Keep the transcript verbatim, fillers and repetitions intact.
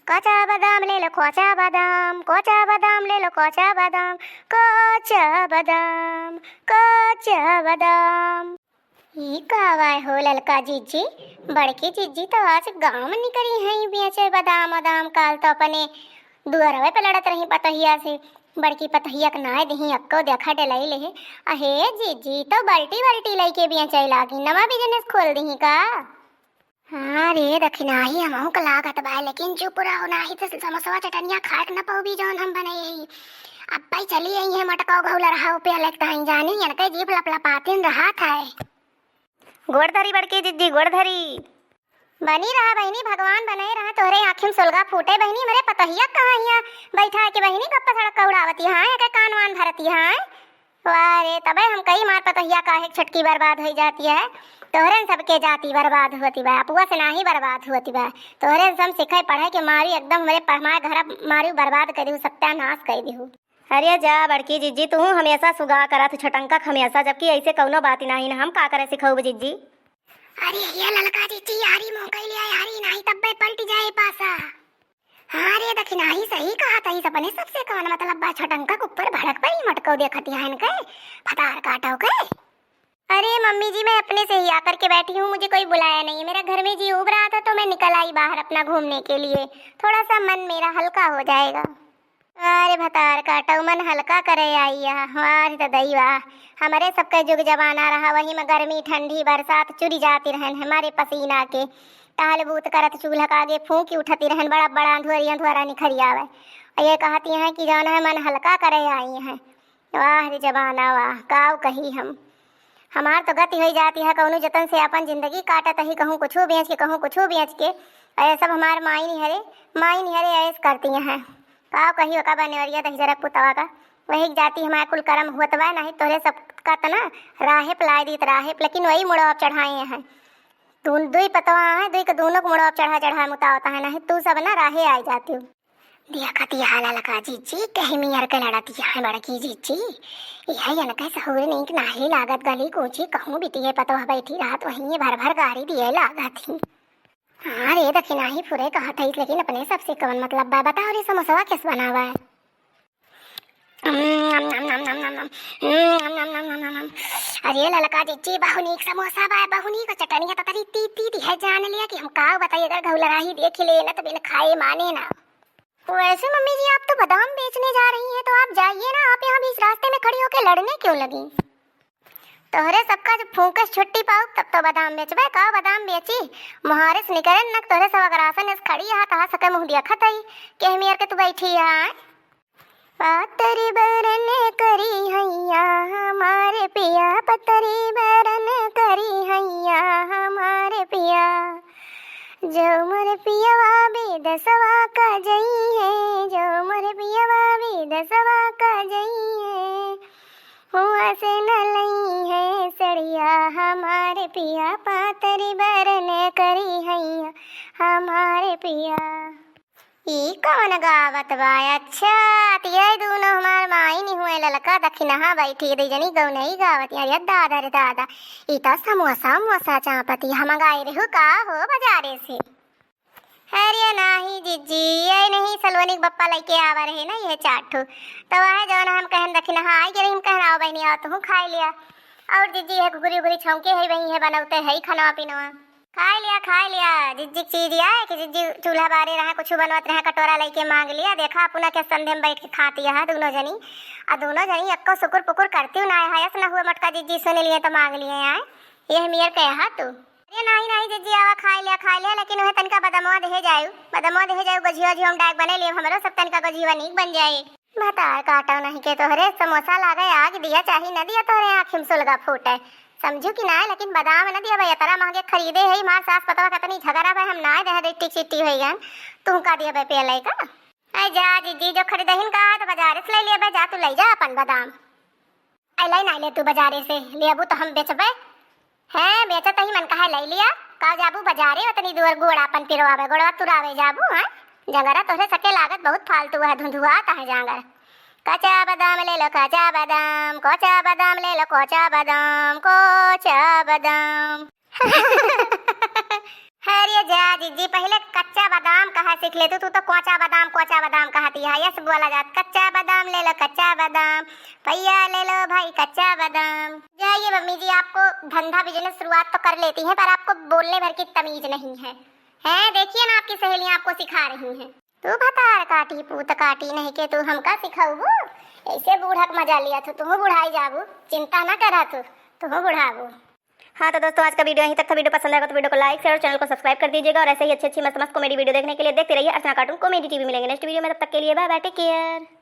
काचा बादाम ले लो, काचा बादाम, काचा बादाम ले लो, काचा बादाम, काचा बादाम, काचा बादाम। ई का बाय हो ललका जिज्जी? बड़की जिज्जी तो आज गाँव में निकरी हैं बेचे बादाम वादाम। काल तो अपने दुअरवे पे लड़त रही पतोहिया से, बड़की पतोहिया के नाय दिही अक्को देखा डलाई ले। अहे जिज्जी तो बाल्टी बाल्टी लइके बेचे लागी, नवा बिजनेस खोल दिही का? हाँ रे दखिनाही, हमहू के लागत बा, लेकिन चुप रहो, नाही त समोसवा चटनिया खाए के न पउबी जौन हम बनई ही। अब्बे चली आई है मटकौ घौला रहा पे अलग ताई जानी, इनके जीभ लपलपातिन रहा था। गोड़ धरी बड़की जिज्जी, गोड़ धरी। बनी रहा बहिनी, भगवान बनाए रहा, तोहरे आँखी में सोलगा फूटे बहिनी। मरे पतोहिया कहाँ हिया बैठा के बहिनी गप्पा सड़क का उड़ावती हाँ, एके कान वान भरती हाँ। वाह रे, तबे हम कही मार पतोहिया काहे छटकी बर्बाद होई जाती है। तोहरे सबके जाति बर्बाद होती बा, अपुआ से नाही बर्बाद होती बा। तोहरे सब सिखे पढ़े के मारी एकदम हमरे प-, हमारे घर मारी बर्बाद कर दिहु, सत्यानाश कर दिहु। अरे जा बड़की जिज्जी, तू हमेशा सुगा करत छोटंका के हमेशा, जबकि ऐसे कौनो बात ही नाही ना, हम का करे सिखौब जिज्जी? अरे ये ललका जिज्जी, यारी मोह कैले यारी, नाही तब्बे पलट जाए पासा। हाँ रे दखिनाही, सही कहा तही, अपने सबसे कौन मतलब बा, छोटंका के ऊपर भड़क पई मटको देखती है इनके, फतार काटो के। अरे मम्मी जी, मैं अपने से ही आकर के बैठी हूँ, मुझे कोई बुलाया नहीं है। मेरा घर में जी ऊब रहा था तो मैं निकल आई बाहर अपना घूमने के लिए, थोड़ा सा मन मेरा हल्का हो जाएगा। अरे भतार काटो, मन हल्का करे आई है। वाह रे दई वाह, हमरे सबके जुग जमाना रहा, वही में गर्मी ठंडी बरसात चुरी जाती रहन हमारे पसीना के। टहल बूत करत चूल्हा का आगे फूंकी उठती रहन, बड़ा बड़ा अंधुअरिया अंधुअरा निखरी आवे। और ये कहती हैं कि जौन है मन हल्का करे आई हैं। वाह रे जमाना वाह, काव कही हम। हमार तो गति होई जाती है कौनो जतन से अपन जिंदगी काटत ही, कहूँ कुछू बेच के, कहूँ कुछू बेच के। और ये सब हमार माई निहरे, माई निहरे ऐस करती हैं। काव कही ओका बा नेवरिया दहिजरा पुतवा का, वही के जाती हमार कुल करम हुअत बा, नहीं तोहरे सब का तना राहे पे लाए दीत राहे पे, लेकिन वही मुड़वा चढ़ाए हैं। तू दुई पतवा है, दुई के दोनों के मुड़वा चढ़ा चढ़ा मुतावता है, नहीं तू सब ना राहे आई जाती हो। देखती है ललका जिज्जी, कहीं मियर के लड़ती है बड़की जिज्जी। यह इनके सहूर नीक नाही लागत, गली कूची कहूँ बिटिये पतवा बैठी रहत, वहीं ये भर भर गारी दिए लागत ही। हाँ रे दखिनाही फुरे कहत है, लेकिन अपने सबसे कौन मतलब बा? बताओ रे, समोसवा कैसे बनावा है? अरे ललका जिज्जी, बहु नीक समोसा बा, बहु नीक चटनिया ततरी तीत तीत है, जान लिया कि हम का बताई, अगर घौलराही देख ले ना तो बिन खाए माने ना। वैसे मम्मी जी, आप तो बादाम बेचने जा रही हैं, तो आप जाइए ना, आप यहाँ बीच रास्ते में खड़ी होके लड़ने क्यों लगी? तोहरे सबका जब फूंकस छुट्टी पाऊ तब तो बादाम बेचबे, का बादाम बेची? मोहारे से निकरे न तोहरे सब अगर आसन इस खड़ी यहाँ तहाँ सके मुँह देखत हई, केह मियर के तू बैठी है। पातरी बरन करी हैया हमारे पिया, पतरी बरन करी हैया हमारे पिया। जो मोर पियवा बिदसवा का जई है, जो मोर पियवा बिदसवा का जई है, हुआ से न लई है सड़िया हमारे पिया, पातरी बरन करी हैया हमारे पिया। ई कौन गावत बा? अच्छा, त ये दूनो हमार माई नहीं हुए, ललका दखिनहा बैठी, दू जनी गौनई गावत। अरे दादा रे दादा, ई तो समोसा उमोसा चापती हम मंगाए रहू का हो बाजारे से? अरे नाही जिज्जी, ये नहीं सलोनी के बप्पा लइके आवा रहे ना, ये चार ठो। तो वह जौन हम कहन दखिनहा आई के रही, हम कहन आओ बहनी, आओ तुहू खाए लिया। और जिज्जी, ये घुघरी उघरी छौंके है, वही है बनौते है खाना पीना। खाए लिया, खाए लिया। जिज्जी के चीज आए कि जिज्जी चूल्हा बारे रहा, कुछ बनवत रहा, कटोरा लइके मांग लिया। देखा, अपना के संधे में बैठ के खाती है दोनों जनी। आ दोनों जनी एक्को सुकुर पुकुर करती ना है, ऐसा ना हुआ मटका जिज्जी सुन लिए तो मांग लिए आए। ये मियर कहे हा तू। अरे नाही, नाही जिज्जी, आवा खाए लिया, खाए लिया, लेकिन वह तनिका बदमवा देहे जायु, बदमवा देहे जायु, गोझिया, गोझिया हम डाक बने लिए, हमरो सब तनिका गोझिया नीक बन जाए। भतार काटो नहीं के तोहरे समोसा लागे आग दिया चाही न दिया तोहरे आँखी में सुलगा फूटे। समझू कि नाय, लेकिन बादाम न दिया भाई, इतना महंगे खरीदे है, मार सास पतवा कतनी झगड़ा भाई, हम नाय दे दे टिक चिट्टी होई गन, तू का दिया भाई पेले का? ऐ जा जिज्जी, जो खरीदहिन का है तो बाजार से ले लिया भाई, जा तू ले जा अपन बादाम। ऐ ले नाय ले तू बाजारे से, लेबू तो हम बेचबे। हैं, बेचत ही मन कहे लई लिया। का जाबू बाजारे, ओतनी दुअर गोड़ आपन पिरवावे, गोड़वा तुरावे जाबू, हैं? जंगरा तोहरे सके लागत बहुत फालतू है, धुंधुआत है जांगर। कच्चा बादाम ले लो, कच्चा बादाम, कच्चा बादाम ले लो, कच्चा बादाम, कच्चा बादाम। अरे जा जीजी, पहिले कच्चा बादाम कहा सीख लेतू, तू तो कोचा बादाम, कोचा बादाम कहती है। यस बोला जात, कच्चा बादाम ले लो, कच्चा बादाम, भैया ले लो भाई कच्चा बादाम। जाइए मम्मी जी, आपको धंधा business शुरुआत तो कर लेती है, पर आपको बोलने भर की तमीज नहीं है। हैं, देखिए ना, आपकी सहेलियां आपको सिखा रही हैं। तू भतार काटी, पूत काटी, नहीं के तू हमका सिखाऊबू? ऐसे बूढ़ा के मजा लिया तू, तू बुढ़ाई जाबू, चिंता ना करा तू, तू बुढ़ाबू। हाँ तो दोस्तों, आज का video यहीं तक था। Video पसंद आएगा तो video को like, share और channel को subscribe कर दीजिएगा। और ऐसे ही अच्छी अच्छी मस्त मस्त comedy video देखने के लिए देखते रहिए अर्चना cartoon comedy T V। मिलेंगे next video में, तब तक के लिए bye bye, take care।